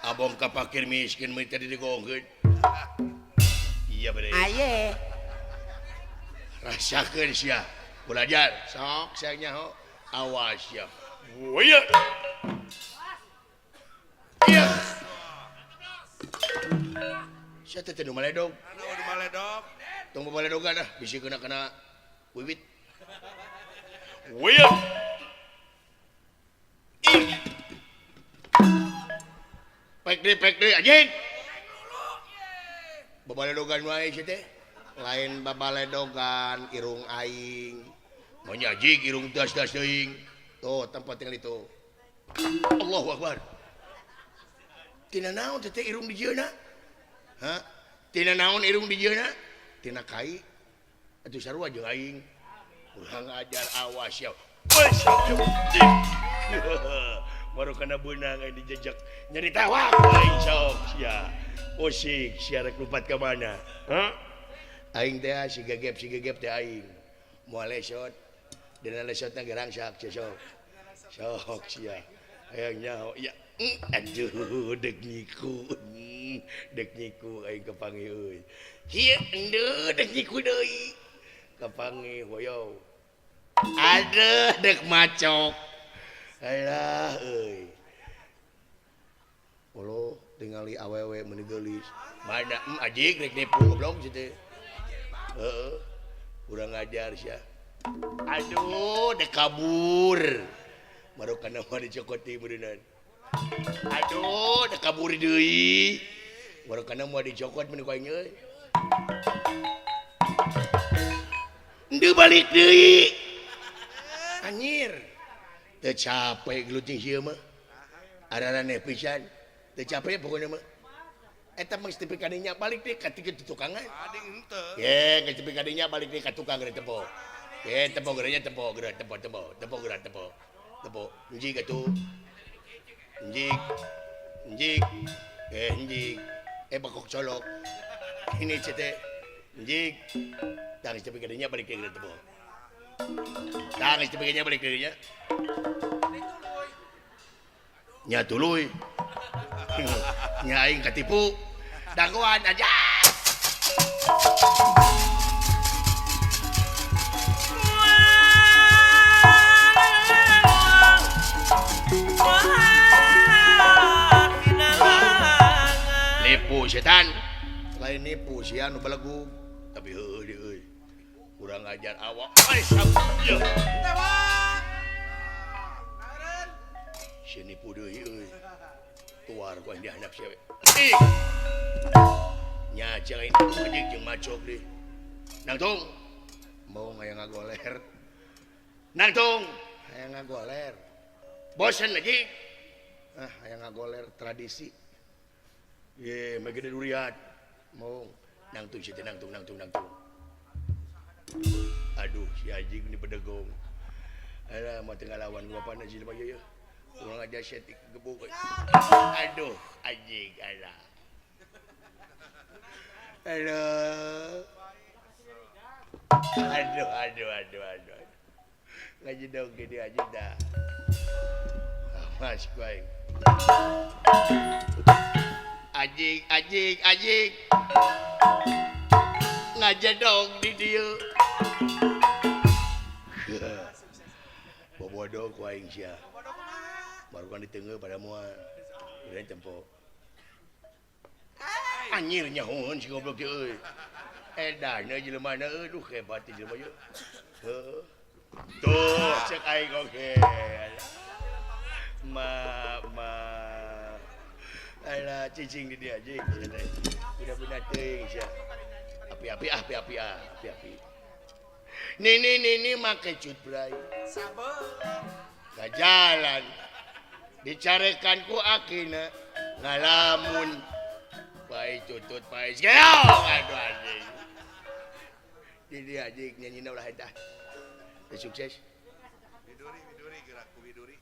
Abong ka pakir miskin mah tadi digongkeun. Iya bade. Aye. Rasakeun sia. Belajar sok sia nyaho. Awas sia. Iya. Iya. Sia teh nu maledog. Anu nu maledog. Tong maledogan ah bisi kena wiwit. Wieu. Ih. Pek deui anjing. Babaledogan wae sia teh. Lain babaledogan irung aing. Monya anjing irung das-das teuing. Tuh tempat tinggal itu. Allahu Akbar. Tina naon teh irung di jieuna? Hah? Tina naon irung di jieuna? Tina kai. Atuh sarua jeung aing. Urang ajar awas ya. Baru kana beunang aing dijejak nyeri tawak aing sok sia. Usik sia rek lupat ka mana? Hah? Aing teh si gegep teh aing. Moal lesot. Dina lesotna ge rangsak sia sok. Sok sia. Hayang nyaho ya. Aduh dek nyiku. Dek nyiku aing kapanggih euy. Hieu endeu dek nyiku deui. Kapanggih hoyo. Aduh dek macok. Alah euy. Olo tingali awewe meuni geulis. Mana ajik rek nipu goblok situ. Heeh. Urang ngajar sia. Aduh dek kabur. Baru kana mah dicokoti beuneunan. Aduh dek kabur deui. Baru kana mah dicokot meuni ku aing euy. Endeu balik deui. Anjir. Teu capek geluting sieu mah. Araraneh pisan. Teu capek pokona mah. Eta mah geus tepi ka dinya balik deui ka tiga tukangan. Ading henteu. Ye, geus tepi ka dinya balik deui ka tukang geura tempo. Ye, tempo geura nya tempo geura tempo tempo tempo geura tempo. Tempo njig atuh. Njig. Njig. Njig. Bakok colok. Ini cete. Njig. Tah geus tepi ka dinya balik deui geura tempo. Tah geus tepi ka dinya balik deui nya. Nya tuluy. Nya aing katipu. Dagoan aja. Nipu setan. Lain nipu sia nu belegug. Tapi heueuh deui euy. Kurang ajar awak. Ai sampeu. Sia nipu deui euy. Tuar ku aing dihandap sia we. Ih. Nya cai anjing jeung macok deui. Nangtung. Mau hayang ngagoler. Nangtung, hayang ngagoler. Bosen lagi. Ah, hayang ngagoler tradisi. Ye, mah gede durian. Mau nangtung sia teh nangtung nangtung nangtung. Aduh, si anjing ni bedegong. Alah, mah teu ngalawan ku bapana si mah ieu. Urang aja sia teh gebuk. Aduh, anjing alah. Aduh. Aduh, aduh, aduh, aduh. Ngaji dong gede aja dah. Awas ku aing. Anjing, anjing, anjing. Ngajedog di dieu. Bobodo ku aing sia. Baru kan diteunggeul pada moal. Urang tempo. Anjir nyahoeun si goblok ieu euy. Edan jelema na euy, duh hebat jelema ieu. Heuh. Tuh cek aing oge. Ma ma. Alah cicing di dia anjing sia teh. Budak-budak teuing sia. Api-api ah, api-api ah, api-api. Nini nini make cut bray. Sabelah. Ka jalan. Dicarekan ku akina ngalamun. Bae tutut bae. Geong aduh anjing. Jadi anjing nyanyina ulah eta. Sukses. Widuri widuri gerak ku widuri.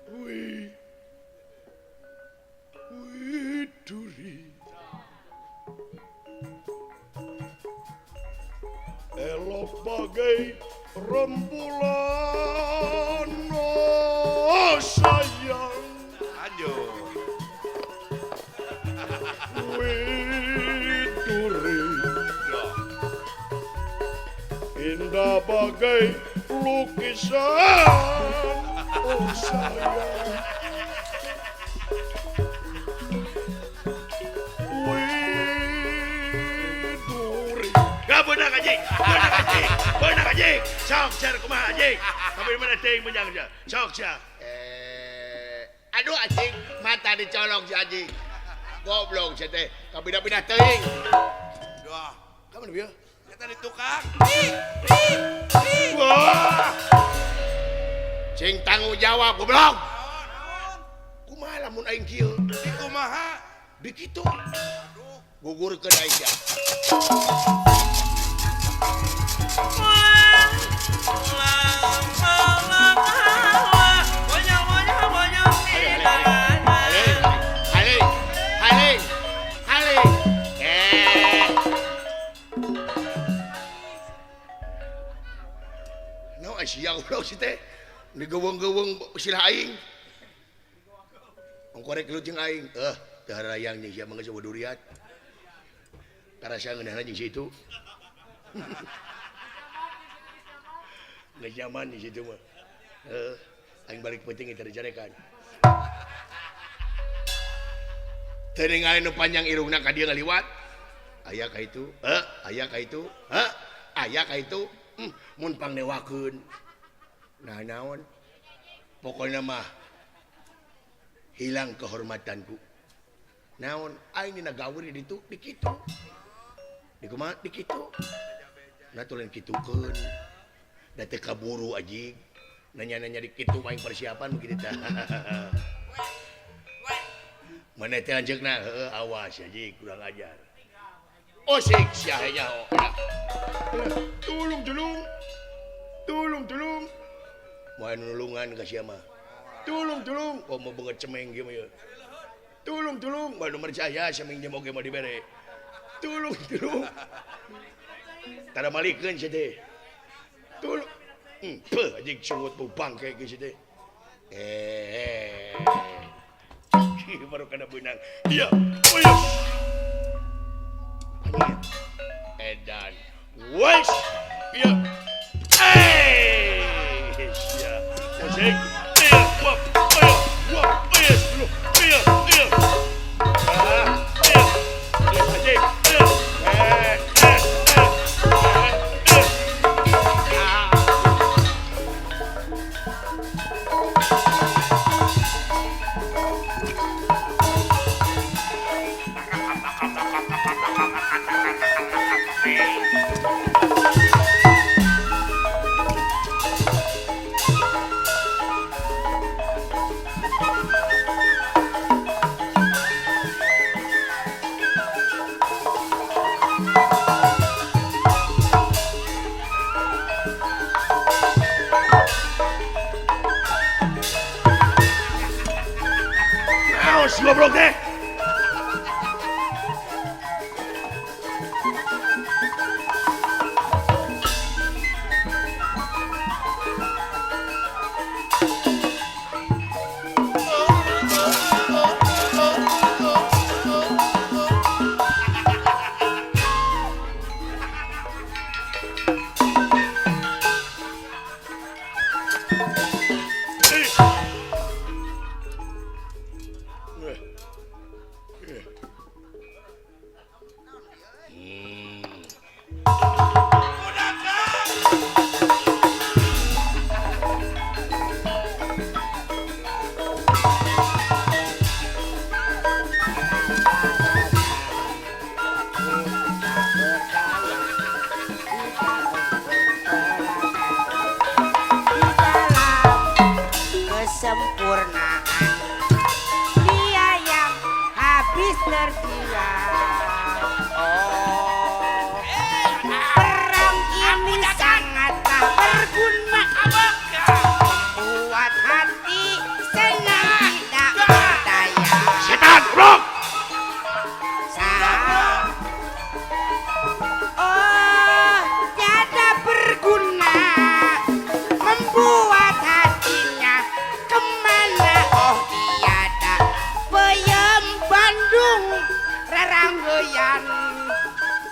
Wih. Widuri. Elok bagai rembulan, oh sayang. Lanjut. Widuri. Indah bagai lukisan, oh sayang. Widuri. Gak benar anjing, benar anjing, benar anjing. Sok cer kumaha anjing. Tapi mana teuing menjang sia. Sok sia. Aduh anjing, mata dicolong si anjing. Goblok sia teh, kabina-bina teuing. Duh, ka mana bieu? Eta di tukang. Wah. Cing tanggung jawab goblok. Kumaha lamun aing kieu? Di kumaha? Di kitu. Aduh, gugurkeun aing sia. Haling, haling, haling. No, sia goblok si teh. Digeuweung-geuweung silah aing. Ongkorek lu jeung aing. Teu harayang jeung sia mah geus duriat. Karasa ngeunahna jeung si itu. Geus nyaman di situ mah. Aing balik penting eta dicarekan. Teu ningali nu panjang irungna ka dieu ngaliwat. Aya ka itu, aya ka itu, aya ka itu. Mun pangdewakeun. Nah naon? Pokoknya mah hilang kehormatanku. Naon aing dina gawir di ditu di kitu. Di kumaha di kitu. Nah tulen kitukeun. Da teu kaburu anjing. Nanya-nanya di kitu aing persiapan begitu tah. Mana teh lanceukna? Heueuh awas anjing kurang ajar. Osik sia nyaho. Tulung tulung. Tulung tulung. Moal nulungan ka sia mah. Tulung tulung, oh mau banget cemeng kieu mah ieu. Tulung tulung, moal nu percaya cemeng jeung oge mah dibere. Tulung tulung. Tara malikeun sia teh. Tulung. Peuh anjing sungut bau bangke geus teh. Baru kana beunang. Iya. Uyuh. Anjing. Edan. Wes. Iya. Sia. Anjing. Iya, wap. Ayo, wap. Iya, lu. Iya, iya. Ah, iya. Iya, anjing. Iya. Goblok teh.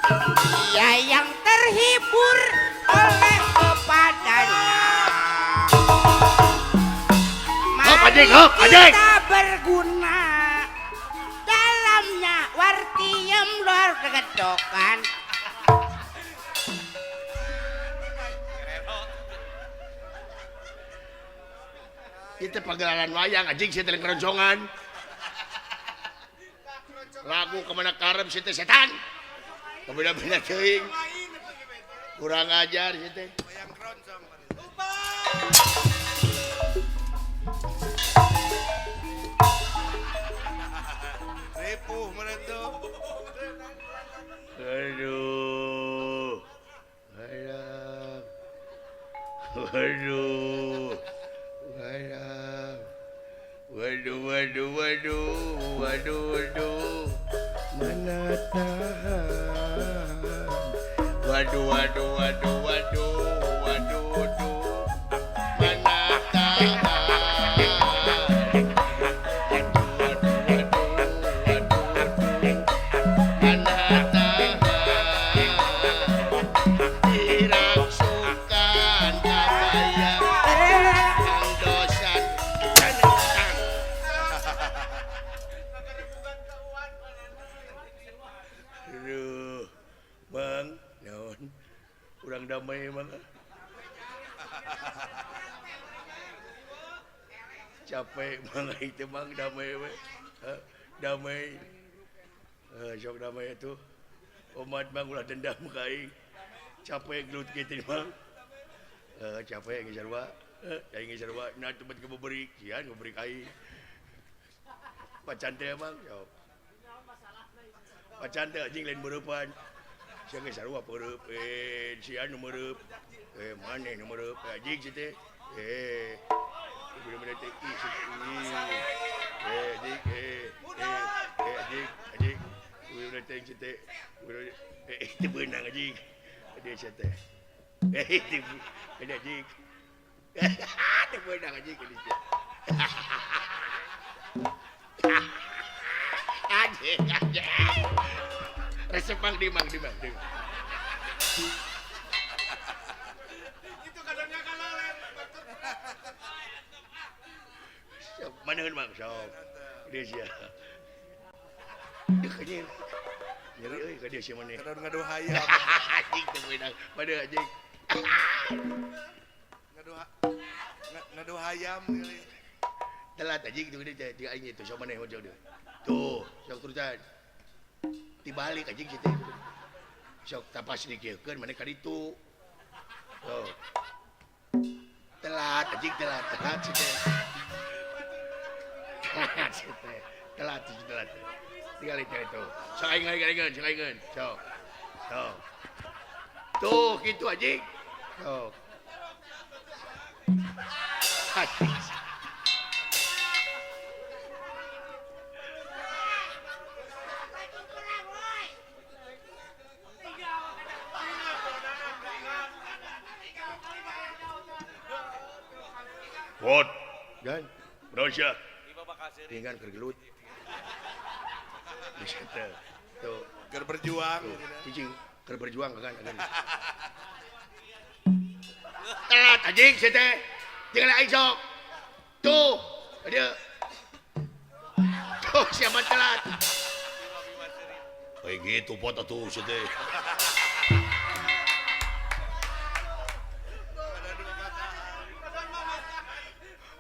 Dia yang terhibur oleh kepadanya. Hop, anjing, hop, anjing. Kita berguna dalamnya wartiem lor kegedokan. Itu pagelaran wayang anjing sia teh keroncongan. Lagu kemana karep sia teh setan. Kabeda-beda teuing. Kurang ajar sia teh. Wayang keroncong. Ripuh meureun tuh. Aduh. Aduh. Aduh. Aduh. Waduh, waduh, waduh, waduh, waduh. Mana tahan. Waduh, waduh, waduh, waduh, waduh, waduh. Mana tahan. Waduh, waduh, waduh, waduh, waduh. Mana tahan. Dirangsukan kabayang. Kangdosan. Aduh, Bang, naon? Kurang damai emang. Capek mang itu mang damai we. Damai. Sok damai itu. Omat bang ulah dendam ka aing. Capek gelut kitu mang. Capek geus sarua. Aing geus sarua na tempat kebeberik, sian ngeberik aing. Pacan teh mang sok. Pacan teh anjing lain beureupan. Sia geus sarua peureub, sia nu meureub. Maneh nu meureub, anjing sia teh. Bener-bener teh ih anjing, anjing, anjing. Bener-bener teh sia teh. Teu beunang anjing. Dia sia teh. Teu anjing. Teu beunang anjing dia. Anjing, anjing. Resep mang di mang di mang. Itu kadangnya kalalen. Sok maneun mang sok. Dia sia. Deuh anjing. Nyeri euy ka dia sia maneh. Kadang ngadu hayam. Anjing teu beunang. Made anjing. Ngadu ngadu hayam kali. Telat anjing tuh dia teh aing itu sok maneh hojog deui. Tuh, sok terusan. Dibalik anjing kitu. Sok tapas dikiekeun maneh ka ditu. Tuh. Telat anjing telat, telat si teh. Telat si teh. Telat si telat. Tinggal itu itu. Sok aing aing sok aing. Sok. Sok. Tuh kitu anjing. Sok. Anjing. Pot, gan, Rosia, tinggal kergelut. Bisa tuh, ker berjuang, cicing, ker berjuang kan, kan. Telat anjing, sete, tinggal aing sok. Tuh, ada. Tuh siapa telat? Kayak gitu pot atuh sete.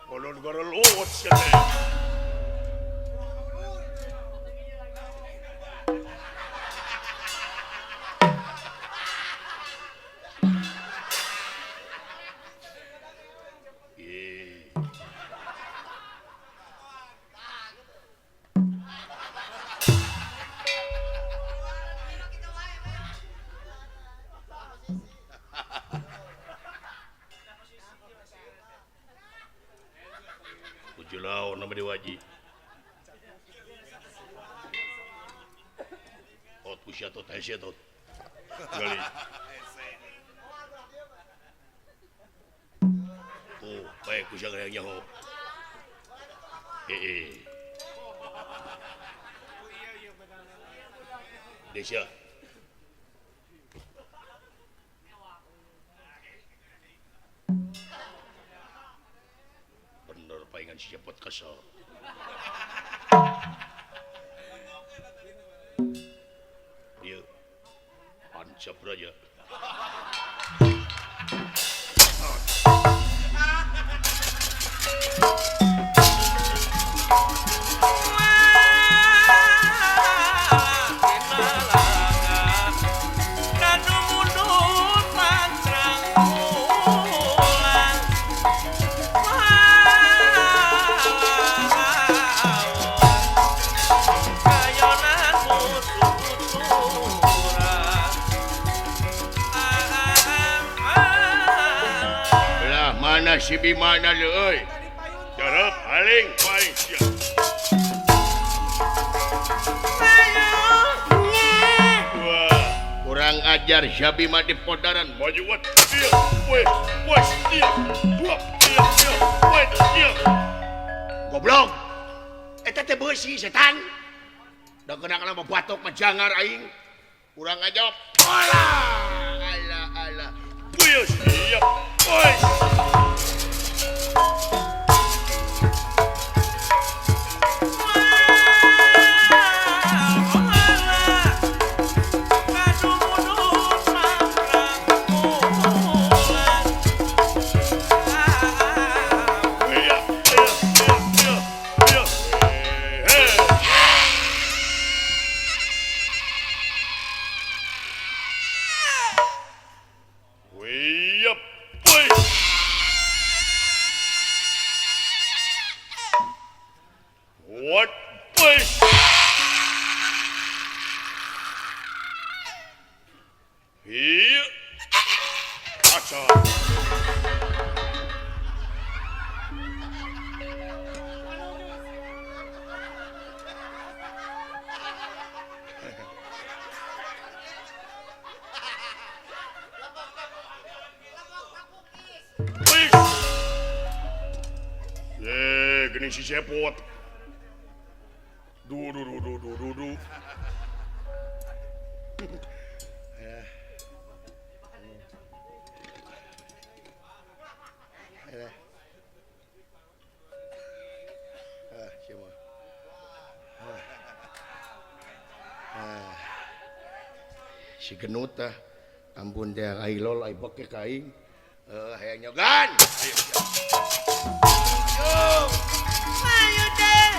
Kolon garelut sia teh. Nama Dewaji. Ot kusia tot hese tot. Gali. Tuh, bae kusia hayang nyaho. Desya. si Cepot kesel. Dieu. Pancap raja. Si Bimana leuy. Jarep aling paling sia. Wah, kurang ajar si Bima di podaran. Maju wat dia, we, we dia, dua dia, dia, we dia. Goblok. Eta teh beusi setan. Da kena mah batok mah jangar aing. Kurang ajar. Alah, alah, alah. Puyuh sia. Woi. Si Cepot. Du du du du du du du. Si genut ah. Ampun teh ai lol ai beke ka aing. Hayang nyogan. Ayo. Ayo. Ayo deh.